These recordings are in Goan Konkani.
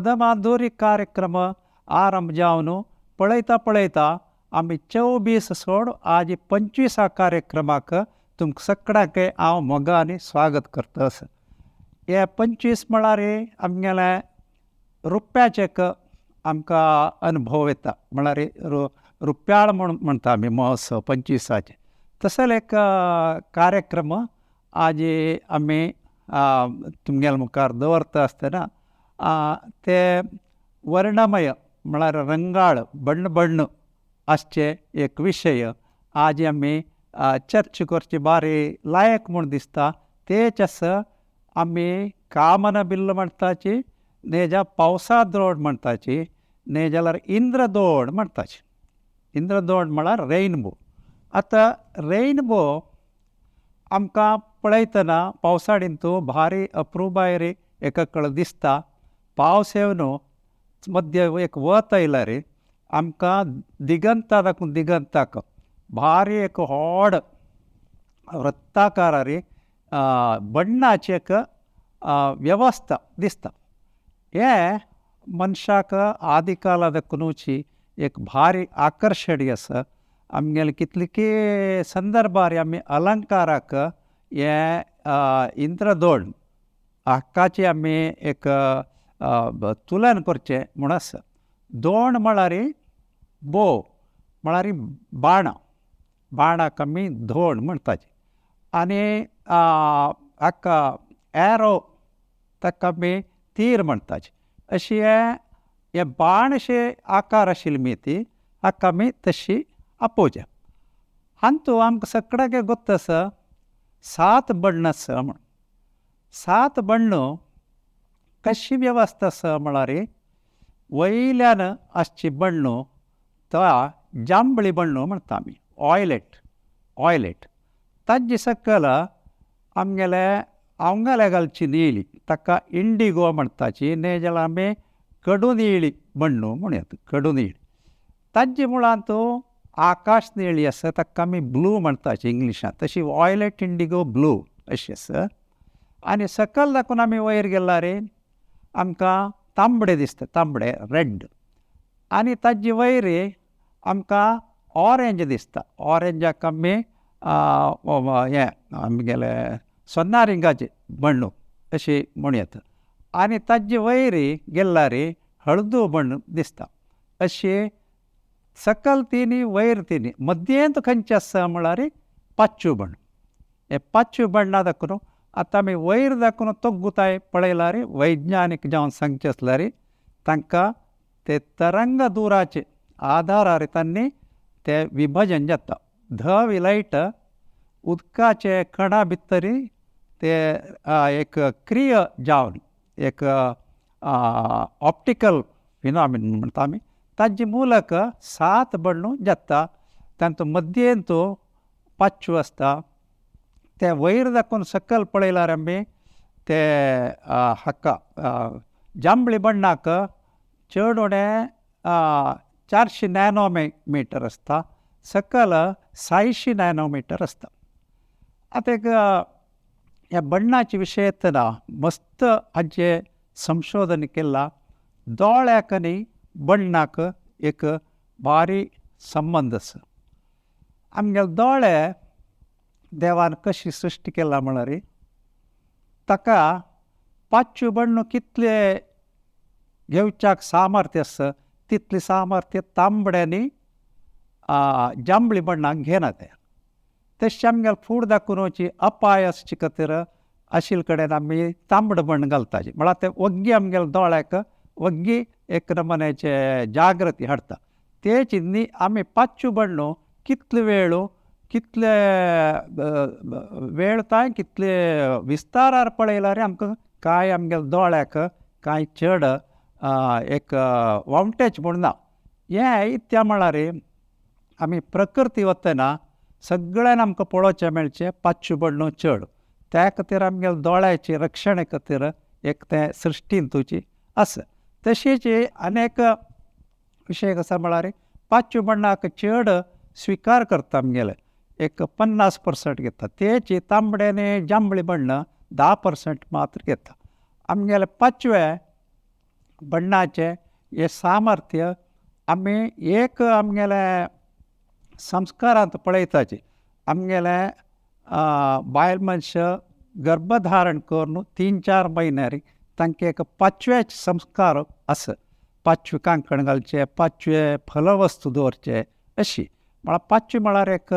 पदमाधुरी कार्यक्रम आरंभ जावन पळयता पळयता आमी 24 सोड आज 25 कार्यक्रमाक तुमकां सगळ्यांक हांव मोगान स्वागत करता आसा. हे 25 म्हळ्यार आमगेले रुप्याचें एक आमकां अनुभव येता, म्हळ्यार रुप्याळ म्हूण म्हणटा आमी महोत्सव 25आचे. तसोच एक कार्यक्रम आज आमी तुमगेल्या मुखार दवरता आसतना ते वर्णमय म्हळ्यार रंगाळ बण्ण बण्ण आसचे एक विशय आज आमी चर्चा करची बारी लायक म्हूण दिसता. तेच आसा आमी कामन बिल्ल म्हणटाची, नेजा पावसा द्रोण म्हणटाची, ने जाल्यार इंद्रदोण म्हणटाची. इंद्रदोण म्हळ्यार रेनबो. आतां रेनबो आमकां पळयतना पावसाळींतू भारी अप्रुबाय रे एका कडेन दिसता. पावस येवन मध्य एक वत आयल्यार आमकां दिगंता दाखून दिगंताक भारी एक व्हड वृत्ताकार बण्णाची एक वेवस्था दिसता. हें मनशाक आदिकाला दाखोवची एक भारी आकर्शणी आसा. आमगेले कितले संदर्भार आमी अलंकाराक हें इंद्रदोण हाकाची आमी एक तुलन करचें म्हूण आसा. दोण म्हळ्यार बो म्हळ्यार बाणां, बाणाक आमी धोण म्हणटाचे. आनी हाका एरो ताका आमी तीर म्हणटाचे. अशी हे बाण अशे आकार आशिल्ली मी ती हाका आमी तशी आपोवचें. हातूंत आमकां सगळ्यांक गोत्त आसा 7 बण्ण आसा म्हूण. 7 बण्ण कशी वेवस्था आसा म्हळ्यार वयल्यान आसची बण्ण तो जांबळी बण्ण म्हणटा आमी, ऑयलेट ऑयलेट. ताजे सकयल आमगेले आंवगाले घालची निळी ताका इंडिगो म्हणटाची, ने जाल्यार आमी कडू निळी बण्ण म्हणूया, कडू निळी. ताजे मुळांत आकाश निळी आसा ताका आमी ब्लू म्हणटाची इंग्लिशांत, तशी ऑयलेट इंडिगो ब्लू अशी आसा. आनी सकयल दाखोवन आमी वयर गेल्यार आमकां तांबडे दिसता, तांबडे रेड. आनी ताजे वयर आमकां ऑरेंज दिसता. ऑरेंजाक आमी हें आमगेले सोनारिंगाचे बण्ण अशी म्हणूं. आनी ताजे वयर गेल्यार हळदू बण्ण दिसता. अशें सकल तिनी वयर तिनी मद्येंत खंयचें आसा म्हळ्यार पाचू बण्ण. हे पाचू बण्णा दाखोवन आतां आमी वयर दाखोवन तोग्गुताय पळयल्यार वैज्ञानीक जावन सांगचें आसल्यार तांकां ते तरंग दुराचे आधारार तांणी ते विभजन जाता. धवी लायट उदकाचे कणा भितर ते एक क्रिया जावन एक ऑप्टिकल फिनॉमिन म्हणटा आमी, ताजे मूलक 7 बण्ण जाता. तांतूत मद्येंत पाचू आसता. ते वयर दाखोवन सकयल पळयल्यार आमी ते हाका जांबळी बण्णाक चड उणें 400 नॅनोमिटर आसता, सकयल 600 नॅनोमिटर आसता. आतां एक ह्या बण्णाचे विशय येतना मस्त हाचें संशोधन केलां. दोळ्याक आनी बण्णाक एक भारी संबंद आसा. आमगेले दोळे देवान कशी सृश्टी केला म्हळ्यार ताका पाचू बण्ण कितले घेवच्याक सामर्थ्य आसा तितलें सामर्थ्य तांबड्यांनी जांबळी बण्णाक घेना तें. तशें आमगेले फूड दाखोवची अपाय आसचे खातीर आशिल्ले कडेन आमी तांबडो बण्ण घालताची, म्हळ्यार तें वग्गी आमगेले दोळ्याक वग्गी एक नमुन्याचे जागृती हाडटा. तेच न्ही आमी पाचू बण्ण कितले वेळ कितले वेळ काय कितले विस्तारार पळयल्यार आमकां कांय आमगेले दोळ्याक कांय चड एक वावटेच म्हूण ना. हें इत्या म्हळ्यार आमी प्रकृती वतना सगळ्यान आमकां पळोवचें मेळचें पाचू बण्ण चड, त्या खातीर आमगेले दोळ्याचे रक्षणे खातीर एक तें सृश्टीन तुजी आसा. तशेंच अनेक विशय आसा म्हळ्यार पाचू बण्णाक चड स्विकार करता आमगेले एक 50% घेता, तेच तांबडे आनी जांबळी बण्ण 10% मात्र घेता. आमगेले पाचवे बण्णाचें हें सामर्थ्य आमी एक आमगेले संस्कारांत पळयताची. आमगेले बायल मनश गर्भधारण करून 3-4 म्हयन्यार तांकां एक पांचव्याच संस्कार आसा. पांचवें कांकण घालचें, पांचवे फलवस्तू दवरचे अशी. म्हळ्यार पांचवें म्हळ्यार एक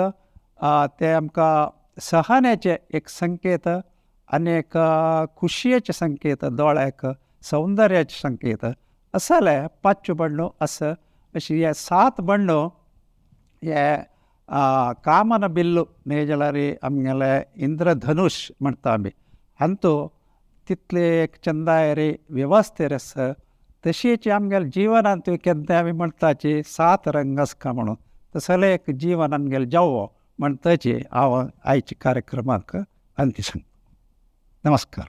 तें आमकां सहनाचे एक संकेत आनी एक खुशयेचे संकेत, दोळ्याक सौंदर्याचे संकेत असले पांचवें बण्ण आसा. अशी हे 7 बण्ण हे कामन बिल्लू न्हय जाल्यार आमगेले इंद्रधनुश म्हणटा आमी, हांतू तितले एक चंदायरी वेवस्थेर आसा. तशीच आमगेले जिवनांत केन्ना आमी म्हणटाची 7 रंग आसता म्हणून, तसले एक जीवन आमगेलें जावो म्हणटाची हांव आयच्या कार्यक्रमाक अंती सांगता. नमस्कार.